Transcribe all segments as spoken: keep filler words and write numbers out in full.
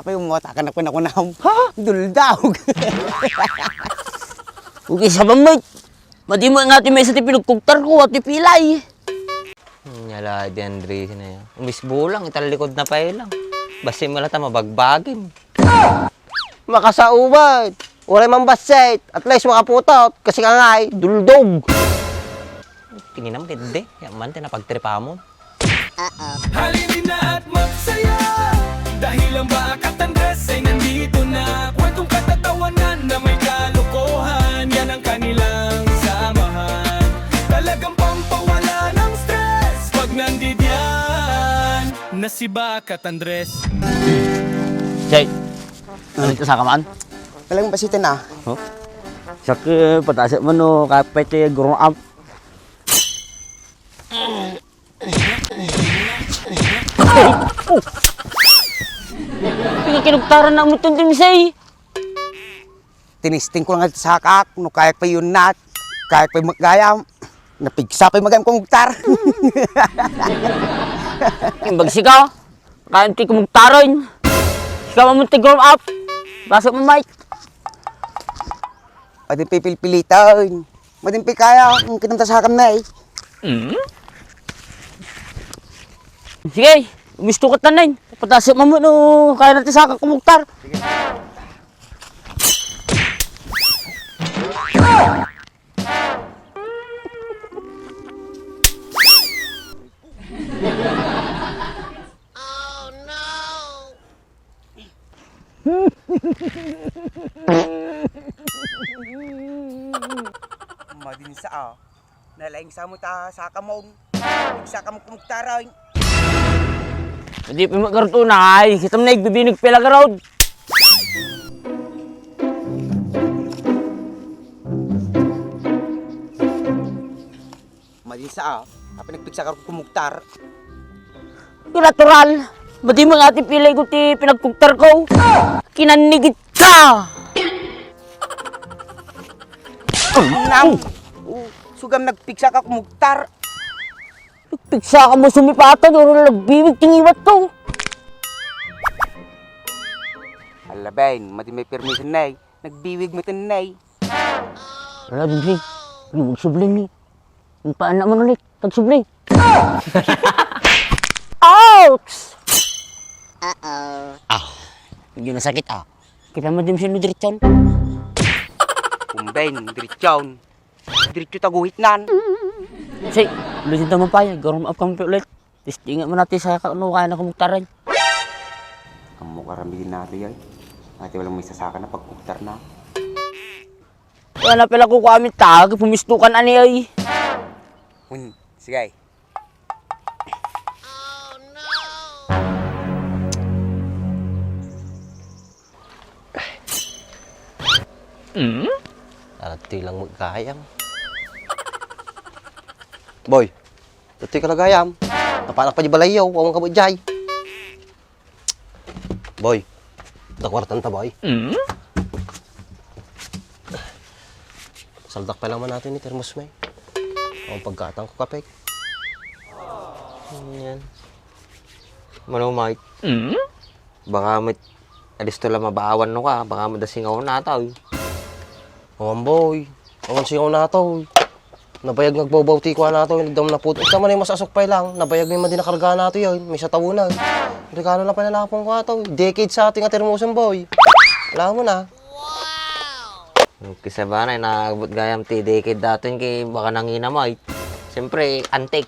Apay, umawatakan ako na kunam. Ha? Duldaw. Okay, sa pamit. Madi met nga ti maysa ti pinagkugtarko, ti pilay. Nya la di Andres na yan. Umisbo lang, itallikod na pay lang. Basta mo lang ta mabagbagim. Makasaubat. Uray man bassit. At least makaputot. Kasi ka nga eh, duldog. Tingin naman, hindi. Yan man, tinapagtripa mo. Halina at magsaya. Dahil ang Bakat Andres ay nandito na. Kwentong katatawanan na may kalokohan. Yan ang kanilang samahan. Talagang pampawala ng stress pag nandidiyan na si Bakat Andres. Jay, ano ito sa kaman? Walang basitan ah. Oh? Sakit, patasak mo no, kapit eh, grown up. Kinugtaran na mo itong timsay. Tinisting ko lang iti sakak, no kayak pa yun nat, kayak pa yung magayam. Napigsa pa yung magayam kung mugtar. Imbag sika, kaya ti kumugtaran. Sika mo ti grow up. Pasok mo, Mike. Pwede pipilpilitan. Madin pi kaya, ang kinamtasakam na eh. Mm? Sige, gusto ka tanan. Pataas mo no, kaya natin sa kakumugtar. Madinsa ah. Nalaing sa mo ta sa kamon. Sa kamon kumugtaran. Hindi pa magarto na ay. Kita mo na igbibinig pela garod. Madinsa ah. Apay nagpigsa ka kumugtar. Natural. Madi mo nga ti pilay ko ti pinagkugtar ko. Kinanigit ka. Nang, oh, sugam nagpigsa ka kumugtar. Nagpigsa ka mo sumipatan, oro nagbiwig tingiwat ko. Alaben, madi may permission na eh. Nagbiwig mo tinay. Wala, Jimsy. Ano, magsubli ni? Ang paan naman ulit? Tagsubli. Ouch! Uh-oh. Ah, medyo nasakit ah. Kita mo, Jimsy, no, diretson? Kumbay, no, diretson. Diretso taguhit nan. Say, ulit yung tamang paya. Garum up kang ulit. Testingan mo natin sa ka-, ano, kaya na kumugtaran. Ammo ka ramidin natin yan. Ate, walang may sasaka na pagkugtar na. Wala na pala ko kami tag, pumistukan ani ay. Hun, sige. Mm? Arat ti lang magkayam. Boy, ito'y kalagayam. Napanak pa di balayaw, awang ka ba jay? Boy, ito kwartan ta, boy. Mm? Saldak pa lang man natin ni termos, may. Ang pagkatang ko, kapek. Yan. Mano, Mike? Mm? Baka met, alisto la mabaawan no ka, baka met da singaw na taw. Awan, boy. Awan singaw na taw. Nabayag nga agbawbaw ti kuan na taw, nagdam na puto. Ita man ay mas asok pay lang, nabayag may madi nakarga na taw yan, may sa tawo na. Regalo na pala lapong ko taw. Decade sa ating atermosan, boy. Alam mo na. Kisa ba na, inaabot gayam ti decade daton kay baka nanginamay. Siyempre, antik.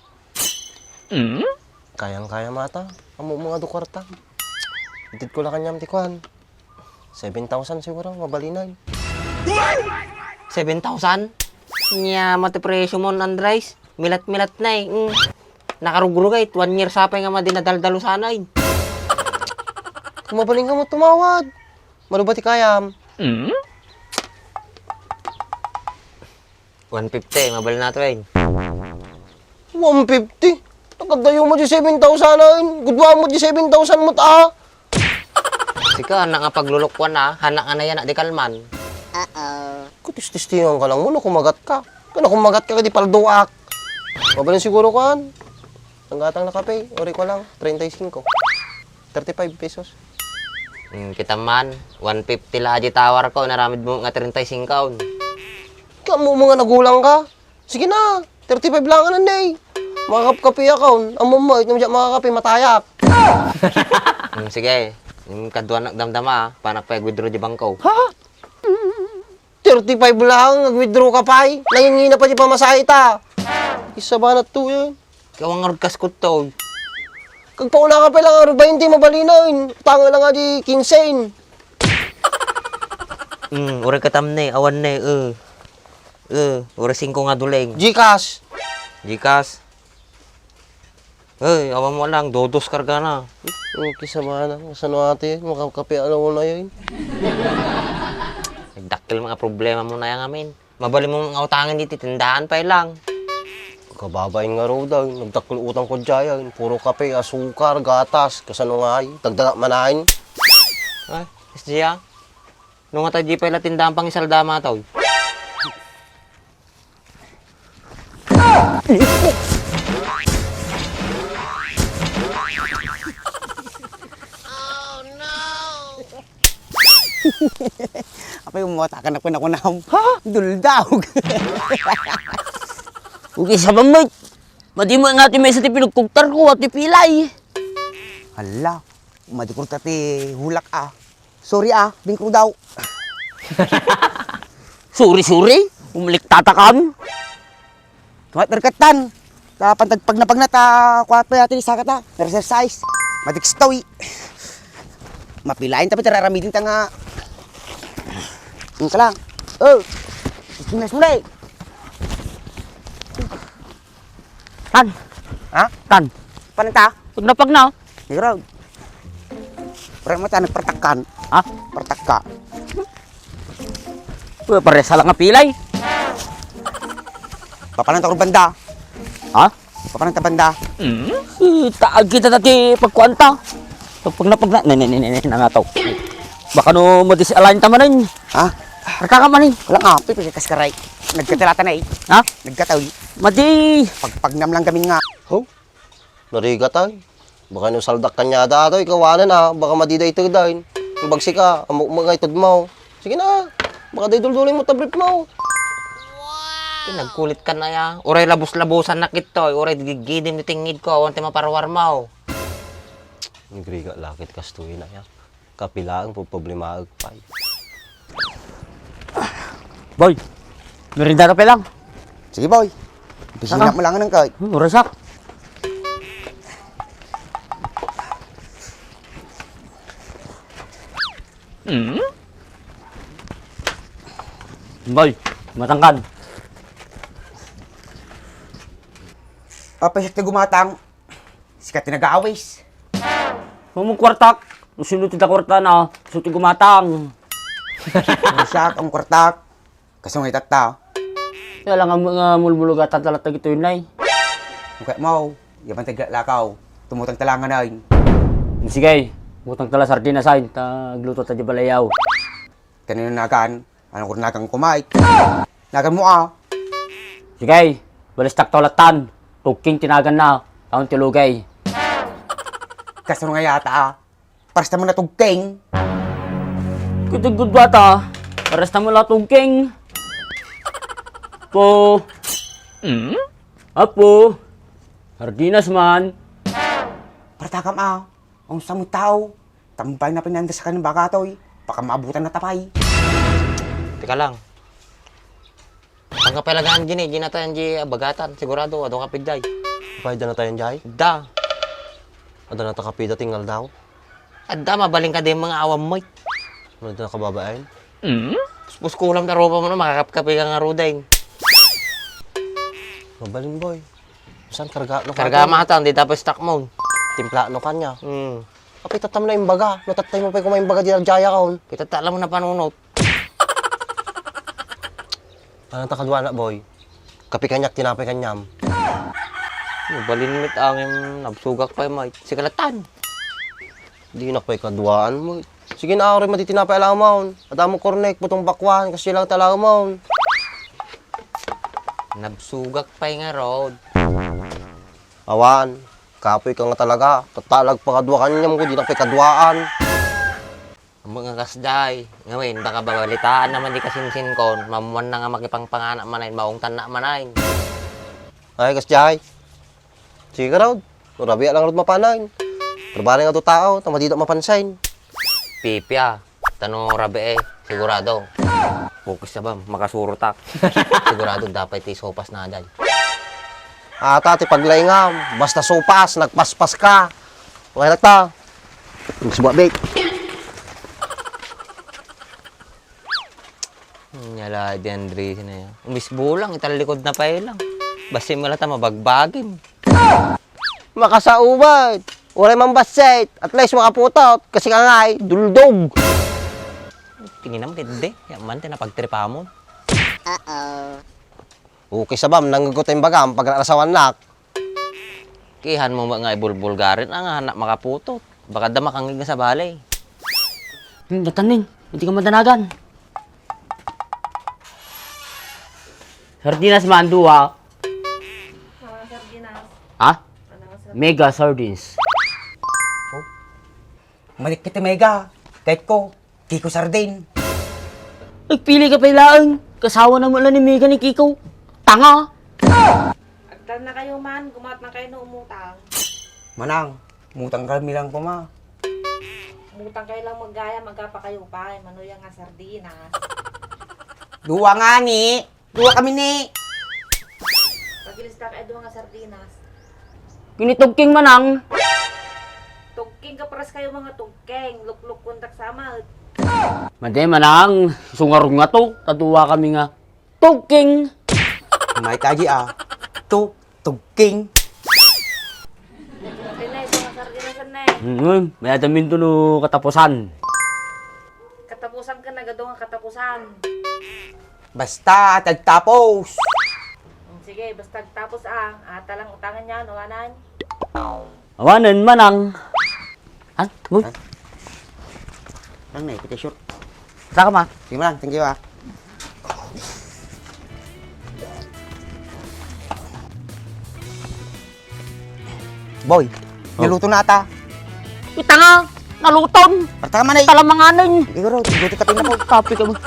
Mm? Kayang-kaya mata. Amo mga do kwarta. Itid ko la kanyam ti kuan. Seven thousand siguro, mabalinay. Seven thousand? Nya, mati presyo mo, Andres. Milat-milat na eh. Mm. Nakarugrugay, one year sapay nga madi nadaldalo sana eh. Kung mabaling ka mo tumawad. Maluba ti kayam. Mm? One fifty, mabal na to, eh. One fifty? Nakadayo mo di seven thousand, ay. Gudwa mo di seven thousand mo, ta. Sika, anak nga paglulukwan, ah. Hanak nga nayan, di kalman. Uh-oh. Kutististingan ka lang mo, no, kumagat ka. Kano kumagat ka, kadi palduak. Mabalin siguro kuan. Ang gatang na kape, ori ko lang, treinta y cinco. Thirty-five pesos. Hmm, kita man, one fifty la di tawar ko, naramid mo nga treinta y cinco. Kamu mga nagulang ka? Sige na, thirty-five lang, ano, ne? Makakapkape akon. Ang mamait, nung diak makakape, matayak. Hmm, sige. Yung kaduan nagdamdama, ah. Panak pa withdraw di bangko. Ha? Thirty-five lang, nag-withdraw ka pay. Nangingina pa di pamasahe ta. Isa ba na to yun? Ikaw ang ngarud kas kutog. Kagpauna ka pa lang, ngarud baynte, mabalinain. Tanga lang nga di kinsen. Hmm, uri ka tamne, awan ne, eh. Eh, uri singko nga duleng. Gcash. Gcash. Ay, awan mo lang, dodos karga na. Okay, sabana. Sano ate, makakape, ano mo na yun? Nagdakkel mga problema mo na yan, amin. Mabali mo nga utangan diti tindahan pa lang. Kababain nga roda, nagdakkel utang ko dyan. Puro kape, asukar, gatas, kasano nga ay. Tagdanak manain. Ay, S J, ah. Nung nga tayo di pa ila tindahan pang isaldama to. Apay, umawatakan ako na kunam. Ha? Duldaw. Okay, sa bamit. Madi mo nga ti mesa ti pinagkugtar ko, ti pilay. Hala, madi ko ta ti hulak, ah. Sorry, ah, bingkrudaw. Sorry, sorry. Umalik tatakan. Tumat berkatan. Ta pantag pagna-pagna ta kuha pa yata ni sakata. Exercise. Matikstoy. Mapilain ta pati raramidin ta nga. Ang kalang. Oh. Mas mulai. Tan. Ha? Tan. Pananta? Pagna-pagna. Sigurado. Pre mo ta nagpartakkan. Ha? Partakka. Uy, pare, salah nga pilay. Papananta ko banda. Ha? Papananta banda. Hmm? Taag kita dati pagkuanta. Pag, pagna, pagna, ne, ne, ne, ne, ne, nangataw. Baka no, madis-align ta manin. Ha? Rata ka manin. Wala nga, api, pagkaskaray. Nagkatalata na eh. Ha? Nagkatawi. Madi. Pagpagnam lang gaming nga. Ho? Narigat ay. Baka no saldak kanya da to, ikaw anan, ah. Baka madiday to dain. Ang bagsi ka, amok mo nga itud mo. Sige na. Baka day dulduling mo tabrip mo. Pinagkulit ka na ya. Uray labos-labosan na kitoy. Uray gigidim ti tingid ko. Awan ti maparwar mo. Nagrigat lakit kastoy na ya. Kapilaang po problemaag pay. Boy, merienda ka pa lang. Sige, boy. Bisinak mo lang ng kay. Hmm, orasak. Hmm? Boy, matangkad. Apa siya gumatang? Sikat ti nag-aawis. Mamung kwartak. Sino ti da kwarta na? Su ti gumatang. Ang siya, ang kwartak. Kasi nga itatta. Kaya lang ang mga mulmulugatan talaga ito yun, nay. Okay, mau. Yaman taglakaw. Tumutang talangan na yun. Sige, butang tala sardinas ay. Tagluto ta di balayaw. Kanino nagan? Ano ko nagan kumay? Nagan mo ah. Sige, balistak tolatan. Tugking tinagan na. Taon tilugay. Kasano nga yata ah? Parasta mo na tugking. Kutugod bata. Parasta mo na tugking. Po. Hmm? Apo. Sardinas man. Partakam ah. Ang samot tao. Tambay na pinandas ka ng bagatoy. Baka maabutan na tapay. Teka lang. Ang kapelagaan gini, ginatayan di abagatan. Sigurado, adu ka piday. Pay da na tayo, Jay? Da. Ada na takapida tingal daw. Adda, mabaling ka din mga awam mo. Ano na kababain? Mm? Puspos kulam na ropa mo na, makakapkapi ka nga rudeng. Mabaling, boy. Saan karga? No, karga mata, hindi tapos stock mo. Timpla, no, kanya. Mm. Apay tatam na imbaga. No, tatay mo pa yung imbaga di na jaya kaon. Kita ta alam mo na panunot. Ano ta kadwa na, boy? Kape kanyak, tinapay kanyam. Balin mit angin, nabsugak pa yung may sikalatan. Di na pa'y kaduaan mo. Sige na, uray madi tinapay a laumon. Adda mo kornek, butong bakwan, kasdiay lang ti a laumon. Nabsugak pay ngarud. Awan, kapoy ka nga talaga. Tattalag pa kadua kaniam ko, dinak pay kaduaan. Amo nga kasdiay. Ngamin, baka babalitaan na man di kasinsinkon, maammoanna nga makipangpanganak manen, maungtannak manen. Ay, kasdiay. Sige ngarud. No rabii lang ngarud mapanen. Trabahon nga adu a tao, ta madidak mapansin. Pipia, ta no rabii, sigurado. Focus ka ba, makasurotak. Sigurado, adda pay ti sopas na, day. Ata ti paglaingam, basta sopas, nagpaspas ka. Okay na ta. Magsubak, Vic. Ania la di Andres na yan. Umisbo lang, itallikod na pay lang. Bassit mo la ta mabagbagim. Makasaubat. Uray man bassit. At least makaputot. Kasi ka ngay, duldog. Tingnan mo, kidde. Yan man, tinapagtripamon. Uh-oh. Okay, sabam, nanggugot ang bagam, pagrarasawan nak. Kihan mo nga ibulbulgarin, ang anak makaputot. Baka da makangig nga sa balay. Hmm, datanin, hindi ka madanagan. Sardinas man, dua. Mga sardinas. Ha? Ano nga sardinas? Mega sardines. Oh. Malik kita mega. Kahit ko, Kiko Sardin. Nagpili ka pay laeng. Kasawa na mo lang ni Mega ni Kiko. Tanga! Agtan na kayo man, gumaat na kayo no umutang. Manang, umutang kami lang kuma. Umutang kayo lang maggayam, agapa kayo pa, manuya nga sardinas. Duwa nga ni. Dua kami ni. Pagilista ka, dua nga sardinas. Kinitugking manang. Tugking ka, paras kayo mga tugking. Lukluk kontak sa amat. Madi manang, sungarog nga to. Tadua kami nga tugking. May kaji ah. To, tugking. Pinay, dua nga sardinas, ne. Hmm, may adamin to no katapusan. Katapusan ka, nagado nga katapusan. Basta, tagtapos. Mm, sige, basta tagtapos, ah. Ata lang utangan niya, no, anan? Awanen, manang. Ha? Uy. Ha? Ano na, kita short. Saka ma. Sige, manang. Thank you, ah. Boy, oh. Naluto na ata. Ita nga, naluton. Parta ka man ay. Talamanganin. Siguro, guti ka pinapos. Kapi ka mo.